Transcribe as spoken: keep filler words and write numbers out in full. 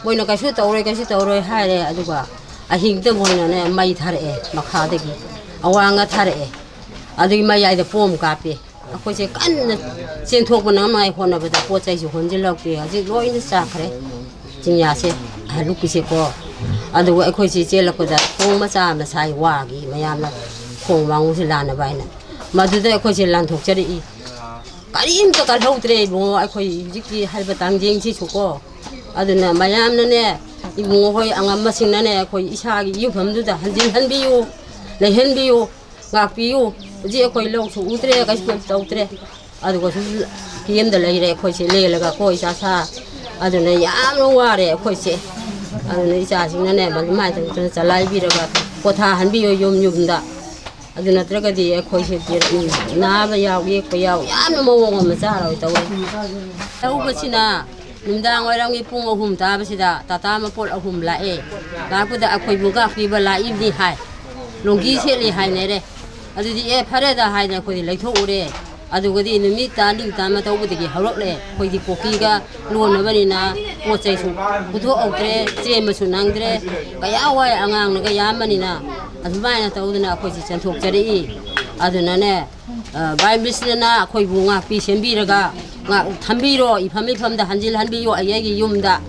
ꯃꯣꯏꯅ ꯀꯩꯁꯨ ꯇꯧꯔꯣꯏ, ꯀꯩꯁꯨ ꯇꯧꯔꯣꯏ ꯍꯥꯏꯔꯦ꯫ ꯑꯗꯨꯒ ꯑꯍꯤꯡꯗ ꯃꯣꯏꯅꯅꯦ ꯃꯩ ꯊꯥꯔꯛꯑꯦ, ꯃꯈꯥꯗꯒꯤ ꯑꯋꯥꯡꯅ ꯊꯥꯔꯛꯑꯦ꯫ ꯑꯗꯨꯒꯤ ꯃꯌꯥꯏꯗ ꯄꯣꯝ ꯀꯥꯞꯄꯦ꯫ ꯑꯩꯈꯣꯏꯁꯦ ꯀꯟꯅ ꯆꯦꯟꯊꯣꯛꯄ ꯉꯝꯅꯉꯥꯏ ꯍꯣꯠꯅꯕꯗ ꯄꯣꯠ ꯆꯩꯁꯨ ꯍꯣꯟꯖꯤꯜꯍꯧꯗꯦ꯫ ꯍꯧꯖꯤꯛ ꯂꯣꯏꯅ ꯆꯥꯈ꯭ꯔꯦ ꯆꯤꯡꯌꯥꯁꯦ, ꯍꯜꯂꯨꯛꯀꯤꯁꯦꯀꯣ꯫ ꯑꯗꯨꯒ ꯑꯩꯈꯣꯏꯁꯦ ꯆꯦꯜꯂꯛꯄꯗ ꯊꯣꯡ ꯃꯆꯥ ꯑꯃ ꯁꯥꯏ, ꯋꯥꯒꯤ, ꯃꯌꯥꯝꯅ ꯈꯣꯡ ꯋꯥꯡꯉꯨꯁꯤ ꯂꯥꯟꯅꯕ ꯍꯥꯏꯅ꯫ ꯃꯗꯨꯗ ꯑꯩꯈꯣꯏꯁꯦ ꯂꯥꯟꯊꯣꯛꯆꯔꯛꯏ꯫ ꯀꯔꯤꯝꯇ ꯀꯜꯍꯧꯗ꯭ꯔꯦ ꯏꯕꯨꯡꯉꯣ, ꯑꯩꯈꯣꯏ ꯍꯧꯖꯤꯛꯀꯤ ꯍꯥꯏꯔꯤꯕ ꯇꯥꯡꯖꯦꯡꯁꯤꯁꯨꯀꯣ꯫ ꯑꯗꯨꯅ ꯃꯌꯥꯝꯅꯅꯦ, ꯏꯕꯨꯡꯉꯣ ꯍꯣꯏ ꯑꯉꯝꯕꯁꯤꯡꯅꯅꯦ, ꯑꯩꯈꯣꯏ ꯏꯁꯥꯒꯤ ꯌꯨꯝꯐꯝꯗꯨꯗ ꯍꯟꯖꯤꯟꯍꯟꯕꯤꯌꯨ, ꯂꯩꯍꯟꯕꯤꯌꯨ, ꯉꯥꯛꯄꯤꯌꯨ꯫ ꯍꯧꯖꯤꯛ ꯑꯩꯈꯣꯏ ꯂꯧꯁꯨ ꯎꯗ꯭ꯔꯦ, ꯀꯩꯁꯨ ꯇꯧꯗ꯭ꯔꯦ꯫ ꯑꯗꯨꯒ ꯁꯨꯝ ꯀꯦꯝꯗ ꯂꯩꯔꯦ ꯑꯩꯈꯣꯏꯁꯦ, ꯂꯦꯜꯂꯒ ꯀꯣ ꯏꯆꯥ ꯁꯥ꯫ ꯑꯗꯨꯅ ꯌꯥꯝꯅ ꯋꯥꯔꯦ ꯑꯩꯈꯣꯏꯁꯦ꯫ ꯑꯗꯨꯅ ꯏꯆꯥꯁꯤꯡꯅꯅꯦ, ꯑꯗꯨꯃꯥꯏꯅ ꯇꯧꯗꯅ ꯆꯂꯥꯏꯕꯤꯔꯒ ꯄꯣꯊꯥꯍꯟꯕꯤꯌꯨ ꯌꯨꯝ ꯌꯨꯝꯗ꯫ ꯑꯗꯨ ꯅꯠꯇ꯭ꯔꯒꯗꯤ ꯑꯩꯈꯣꯏꯁꯦ ꯅꯥꯕ ꯌꯥꯎ, ꯌꯦꯛꯄ ꯌꯥꯎ, ꯌꯥꯝꯅ ꯃꯑꯣꯡ ꯑꯃ ꯆꯥꯔꯣꯏ ꯇꯧꯋꯦ꯫ ꯇꯧꯕꯁꯤꯅ ꯅꯨꯃꯤꯗꯥꯡ ꯋꯥꯏꯔꯝꯒꯤ ꯄꯨꯡ ꯑꯍꯨꯝ ꯇꯥꯕꯁꯤꯗ ꯇꯥꯇꯥ ꯃꯄꯣꯠ ꯑꯍꯨꯝ ꯂꯥꯛꯑꯦ꯫ ꯂꯥꯛꯄꯗ ꯑꯩꯈꯣꯏꯕꯨ ꯉꯥꯛꯄꯤꯕ ꯂꯥꯛꯏꯕꯅꯤ ꯍꯥꯏ꯫ ꯂꯣꯡꯒꯤ ꯁꯦꯠꯂꯤ ꯍꯥꯏꯅꯔꯦ꯫ ꯑꯗꯨꯗꯤ ꯑꯦ ꯐꯔꯦꯗ ꯍꯥꯏꯅ ꯑꯩꯈꯣꯏꯗꯤ ꯂꯩꯊꯣꯛꯎꯔꯦ꯫ ꯑꯗꯨꯒꯗꯤ ꯅꯨꯃꯤꯠ ꯇꯥ ꯅꯤꯡ ꯇꯥꯃ ꯇꯧꯕꯗꯒꯤ ꯍꯧꯔꯛꯂꯦ꯫ ꯑꯩꯈꯣꯏꯗꯤ ꯀꯣꯐꯤꯒ ꯂꯣꯟꯅꯕꯅꯤꯅ ꯄꯣꯠ ꯆꯩꯁꯨ ꯄꯨꯊꯣꯛꯍꯧꯗ꯭ꯔꯦ, ꯆꯦꯟꯕꯁꯨ ꯅꯪꯗ꯭ꯔꯦ꯫ ꯀꯌꯥ ꯋꯥꯏ ꯑꯉꯥꯡꯅꯒ ꯌꯥꯝꯕꯅꯤꯅ꯫ ꯑꯗꯨꯃꯥꯏꯅ ꯇꯧꯗꯅ ꯑꯩꯈꯣꯏꯁꯤ ꯆꯦꯟꯊꯣꯛꯆꯔꯛꯏ꯫ ꯑꯗꯨꯅꯅꯦ, ꯑ, ꯚꯥꯏ ꯃꯤꯁꯅ ꯑꯩꯈꯣꯏꯕꯨ ꯉꯥꯛꯄꯤ ꯁꯦꯝꯕꯤꯔꯒ ꯉꯥꯛ ꯊꯝꯕꯤꯔꯣ, ꯏꯐꯝ ꯏꯐꯝꯗ ꯍꯟꯖꯤꯜꯍꯟꯕꯤꯌꯣ ꯑꯩ ꯑꯩꯒꯤ ꯌꯨꯝꯗ꯫